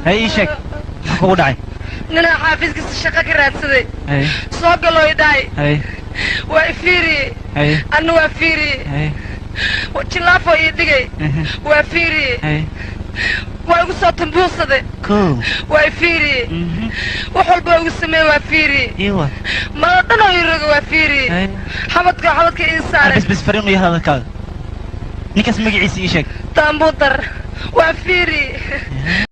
Hay, ii sheeg, maxaa kugu dhacay? Ninaa xaafiiskiisa shaqo ka raadsaday. Hay. Soo galoo idhahay. Hay. Waa i fiiriyey. Hay. Anna waa fiiriyey. Hay. Jilaafoo ii dhigay. Waa fiiriyey. Hay. Waa igu soo tambuusaday. Kow. Waa i fiiriyey. Wax walba waa igu sameeyey, waa fiiriyey. Iwa. Maro dhan oo ii roga, waa fiiriyey. Hay. Xabadka xabadka ii saaray. Bas bas, fariin u yahay hadalkaaga. Ninkaas magaciisa ii sheeg. Taambuudar, waa fiiriyey.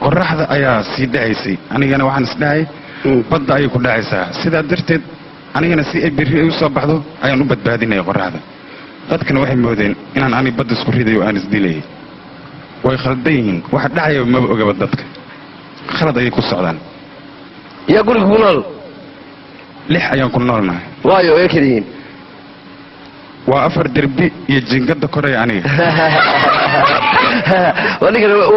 Qoraxda ayaa sii dhacaysay, anigana waxaan isdhahay badda ayay ku dhacaysaa. Sidaa darteed anigana si ay berri ay u soo baxdo ayaan u badbaadinaya qoraxda. Dadkana waxay moodeen inaan ani badda isku ridayo oo aan isdilayay. Way khaldan yihiin. Waxa dhacaya maba ogaba dadka, khalad ayay ku socdaan. Yaa guriga ku nool? Lix ayaan ku noolnahay. Waayo, way kala yihiin. Waa afar derbi iyo jiingada koraya aniga. Waa ninkan waa.